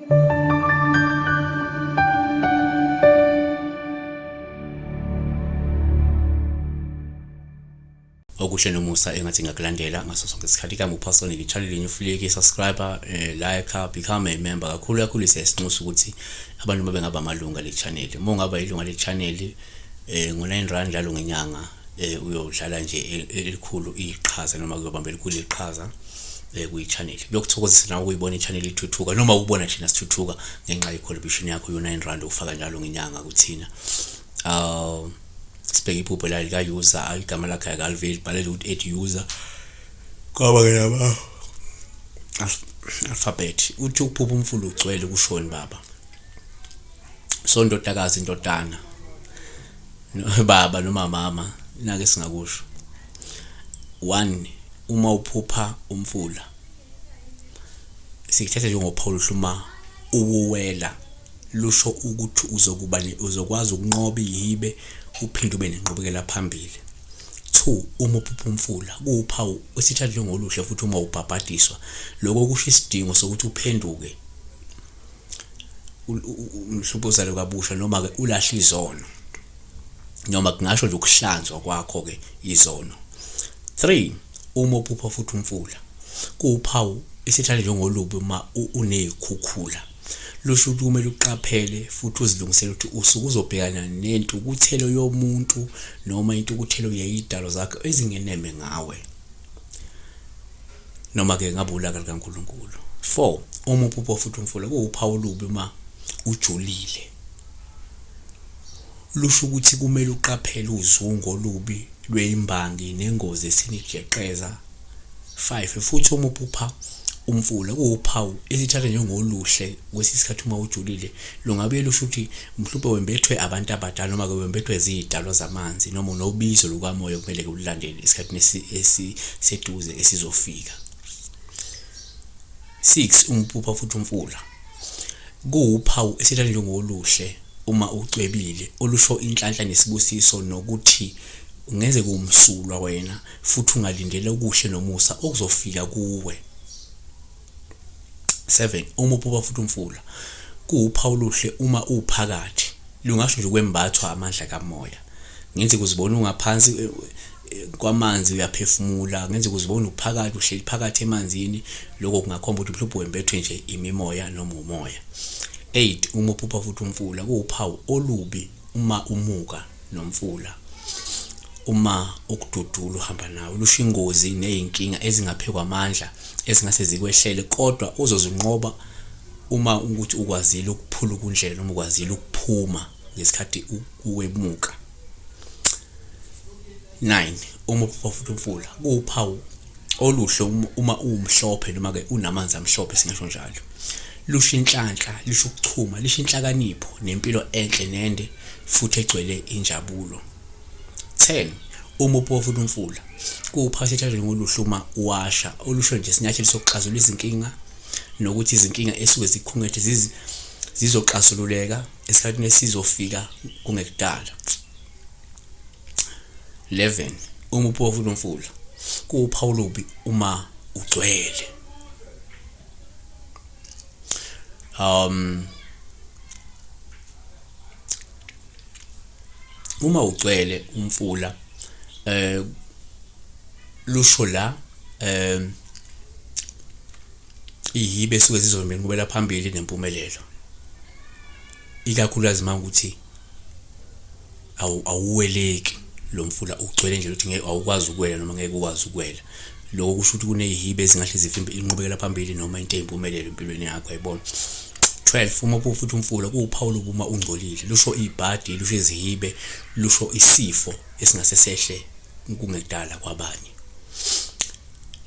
Okuhle nomusa engathi ngakulandela ngaso sonke isikhathi. Igama uPastor Channel Ufliki, subscriber, like, become a member. Kakhulu kakhulu siyasinxusa ukuthi abantu babe ngaba amalunga le channel. Uma ungaba ilunga le channel ngo-9 rand njalo ngenyanga, uyodlala nje elikhulu iqhaza noma kuyobamba elikhulu iqhaza kuyi-channel. Kuyokuthokozisa nawe ukuyibona i-channel ithuthuka noma ukubona thina sithuthuka ngenxa ye-contribution yakho yo-9 rand ufaka njalo ngenyanga kuthina. Sibheke iphupho la lika-user, igama lakhe akaliveli, bhalele ukuthi add user kwaba-ke naba alphabet. Uthi ukuphupha umfula ugcwele kushoni baba? So ndodakazi, ndodana, baba noma mama, nake singakusho. One, uma uphupha umfula sikuthatha njengophawu oluhle uma uwuwela, lusho ukuthi uzokuba uzokwazi ukunqoba ihibe uphinde ube nenqubekela phambili. Two, uma uphupha umfula kuwuphawu esithatha njengoluhle futhi uma ubhabhadiswa, lokho kusho isidingo sokuthi uphenduke, mhlawumbe uzalwe kabusha noma-ke ulahle izono, noma kungasho nje ukuhlanzwa kwakho-ke izono. Three, uma uphupha futhi umfula kuwuphawu esithatha njengolubi uma uney'khukhula, lusho ukuthi kumele uqaphele futhi uzilungisele ukuthi usuke uzobhekana nentukuthelo yomuntu noma intukuthelo yey'dalo zakho ezingeneme ngawe, noma-ke ngabe ulaka likaNkulunkulu. Four, uma uphupha futhi umfula kuwuphawu olubi uma ujulile, lusho ukuthi kumele uqaphele uzungu olubi lweyimbangi nengozi esinijeqeza. 5, futhi uma uphupha umfula kuwuphawu esithatha njengoluhle kwesinye isikhathi uma ujulile, lungabuye lusho ukuthi mhlawumbe wembethwe abantu abadala noma-ke wembethwe ziy'dalwa zamanzi noma unobizo lukamoya okumele-ke ululandele esikhathini esiseduze esizofika. 6, uma uphupha futhi umfula kuwuphawu esithatha njengoluhle uma ucwebile, olusho inhlanhla nesibusiso nokuthi kungenzeka umsulwa wena futhi ungalindela okuhle nomusa okuzofika kuwe. 7, uma uphupha futhi umfula kuwuphawu oluhle uma uphakathi, lungasho nje ukwembathwa amandla kamoya. Ngenzeka uzibona ungaphansi kwamanzi uyaphefumula, ngenzeka uzibona uphakathi uhleli phakathi emanzini, lokho kungakhomba ukuthi mhlawumbe wembethwe nje imimoya noma umoya. 8, uma uphupha futhi umfula kuwuphawu olubi uma umuka nomfula, uma ukududula uhamba nawe, lusho ingozi nezinkinga ezingaphekwa amandla ezingase zikwehlele kodwa uzozinqoba uma ukuthi ukwazile ukuphuluka undlela noma ukwazile ukuphuma ngesikhathi uwemuka. 9, uma uphupha futhi umfula kuwuphawu oluhle uma uwumhlophe noma-ke unamanzi amhlophe singasho njalo, lusho inhlanhla, lisho ukuchuma, lisho inhlakanipho nempilo enhle nende futhi egcwele injabulo. 10, uma uphupha futhi umfula kuwuphawu esithathwa njengoluhle uma uwasha, olusho nje isinyathelo sokuxazulula izinkinga nokuthi izinkinga esuke zikhungethe zizoxazululeka esikhathini esizofika kungekudala. 11, uma uphupha futhi umfula kuwuphawu olubi uma ugcwele. Uma ugcwele umfula lusho la ihibe esuke zizobe inqubela phambili nempumelelo, ikakhulukazi uma ukuthi awuweleki lo mfula ugcwele nje ukuthi ngeke awukwazi ukuwela noma ngeke ukwazi ukuwela. Lokho kusho ukuthi kuney'hibe ezingahle zivimbe inqubekela phambili noma into eyimpumelelo empilweni yakho, yayibona. 12, uma uphupha futhi umfula kuwuphawu lokuba uma ungcolile, lusho ibhadi, lusho izihibe, lusho isifo esingase sehle kungekudala kwabanye.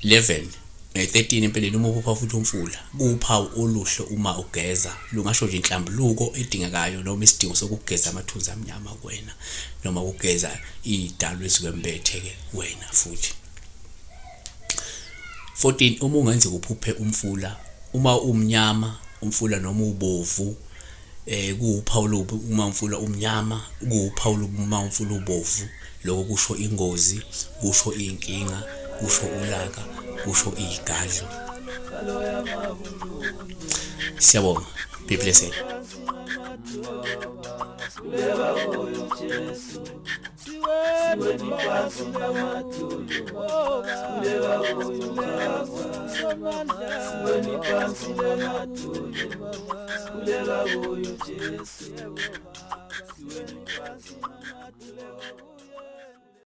11, 13, empeleni uma uphupha futhi umfula kuwuphawu oluhle uma ugeza, lungasho nje inhlambuluko edingekayo noma isidingo sokugeza amathunzi amnyama kuwena noma ukugeza iy'dalwa ezikwembethe-ke wena futhi. 14, uma ungenzeka uphuphe umfula uma umnyama umfula noma ubovu, kuwuphawu olubi uma umfula umnyama, kuwuphawu olubi uma umfula ubovu, lokho kusho ingozi, kusho iy'nkinga, kusho ulaka, kusho iy'gadlo. Siyabonga. Be blessed. Siweni phansi.